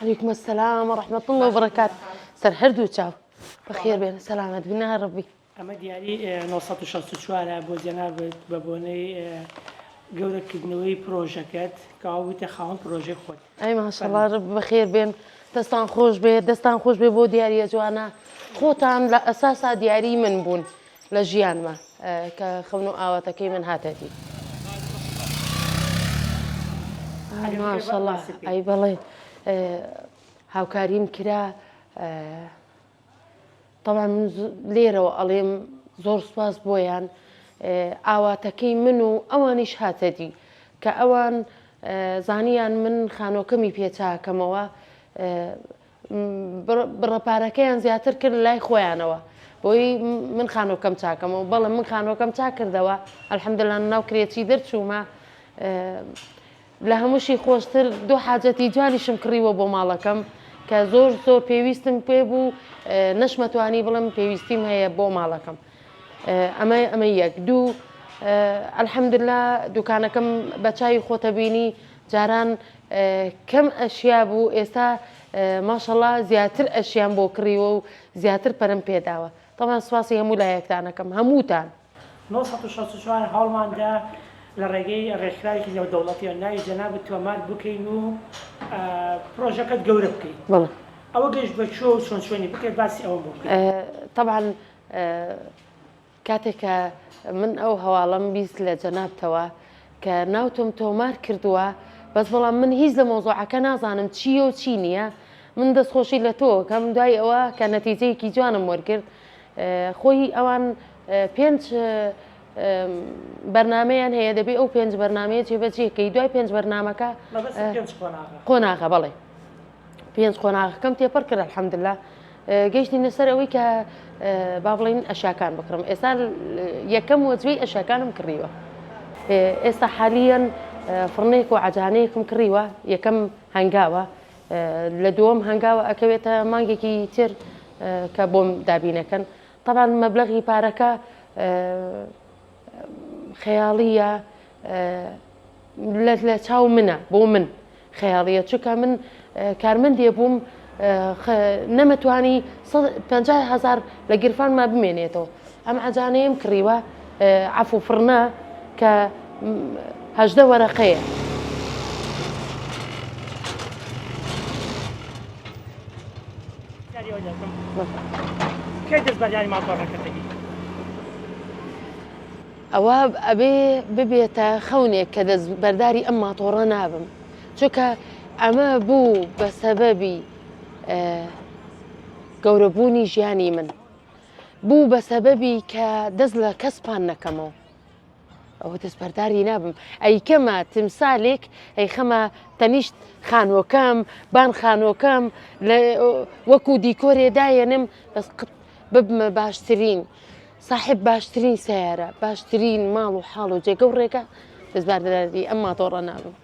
علیکم السلام و رحمة الله وبرکاته سەر هەردوو چاو بەخێر بێن سەلامەت بن یا ربی. ئەمە دیاری 964 ە بۆ جەنابت بە بۆنەی گەورە کردنەوەی پرۆژەکەت کەوا بوویتە خاوەن پرۆژەی خۆت. ئەی ماشاءاللە رب بەخێر بێن دەستان خۆش بێ دەستان خۆش بێ بۆ دیاریە جوانە خۆتان لە ئەساسا دیاری من بوون لە ژیانما کە خەون و ئاواتەکەی من هاتە دی. ماشاءاللە ئەی بەڵێ هاوکاریم کرا تەبعەن من لێرەوە ئەڵێم زۆر سوپاس بۆیان ئاواتەکەی من و ئەوانیش هاتە دی کە ئەوان زانیان من خانۆکەمی پێ چاکەمەوە بڕە پارەکەیان زیاتر کرد لای خۆیانەوە بۆی من خانۆکەم چاکەمەوە بەڵێ من خانۆکەم چاک کردەوە الحمدلله ناو کرێچی دەرچوومە لە هەمووشی خۆشتر دوو حاجەتی جوانیشم کڕیوە بۆ ماڵەکەم کە زۆر زۆر پێویستم پێ بوو نەشمەتوانی بڵێم پێویستیم هەیە بۆ ماڵەکەم ئەمە ئەمە یەک دوو الحمدلله دوکانەکەم بە چاوی خۆتە بینی جاران کەم ئەشیا بوو ئێستا ماشەڵا زیاتر ئەشیان بۆ کڕیوە و زیاتر پەرم پێداوە تەبعەن سوپاسی هەموو لایەکتانەکەم هەمووتان. 964 هەوڵمان دا لە ڕێگەی ڕێکخراوێکی نێودەوڵەتیەوە ناوی جەنابت تۆمار بکەین و پڕۆژەکەت گەورە بکەین. بەڵێ. ئەوە گەیشت بە کوێ و چۆن چۆنی بکرێت باسی ئەوەم بۆ بکەیت. تەبعەن کاتێک کە من ئەو هەواڵەم 20 لە جەنابتەوە کە ناوتم تۆمار کردووە بەس بەڵام من هیچ لە مەوزوعەکە نازانم چییە و چی نییە من دەستخۆشی لە تۆ کەم دوای ئەوە کە نەتیجەیەکی جوانم وەرگرت خۆی ئەوان پێنج بەرنمەیان هەیە دەبێ ئەو پێنج بەرنمەیە جێبەجێکەی دوای پێنج بەرنمەکە قۆناغە بەڵێ پێنج قۆناغەکەم تێپەڕ کرد الحمدلله گەیشتینە سەر ئەوەی کە با بڵین ئەشاکان بکڕم ئێستا یەکەم وەجبەی ئەشاکانم کڕیوە ئێستا حالیەن فڕنێک و عجانەیەکم کڕیوە یەکەم هەنگاوە لە دووەم هەنگاوە ئەکەوێتە مانگێکی تر کە بۆم دابینەکەن طبعا مەبلەغی پارەکە خەیاڵیە لە چاو منە بۆ من خەیاڵیە چونکە من کارمەندێ بووم نەمەتوانی 50 هزار لە گیرفانما بمێنێتەوە ئەم عەجانەیەم کڕیوە عەفو فڕنە کە 18 وەرەقەیە. کەی دەست بەرداری ماتۆڕەکەت دەبی؟ ئەوە ئەبێ ببێتە خەونێک کە دەست بەرداری ئەم ماتۆڕە نابم چونکە ئەمە بوو بە سەبەبی گەورەبوونی ژیانی من بوو بە سەبەبی کە دەست لە کەس پان نەکەمەوە ئەوە دەست بەرداری نابم ئەیکەمە تمسالێک ئەیخەمە تەنیشت خانوەکەم بان خانوەکەم وەکو دیکۆرێ دایەنم بەس قت ببمە باشترین ساحێب باشترین سەیارە باشترین ماڵ و حاڵ و جێگە و ڕێگا دەستبەرداری ئەم ماتۆڕە نابم.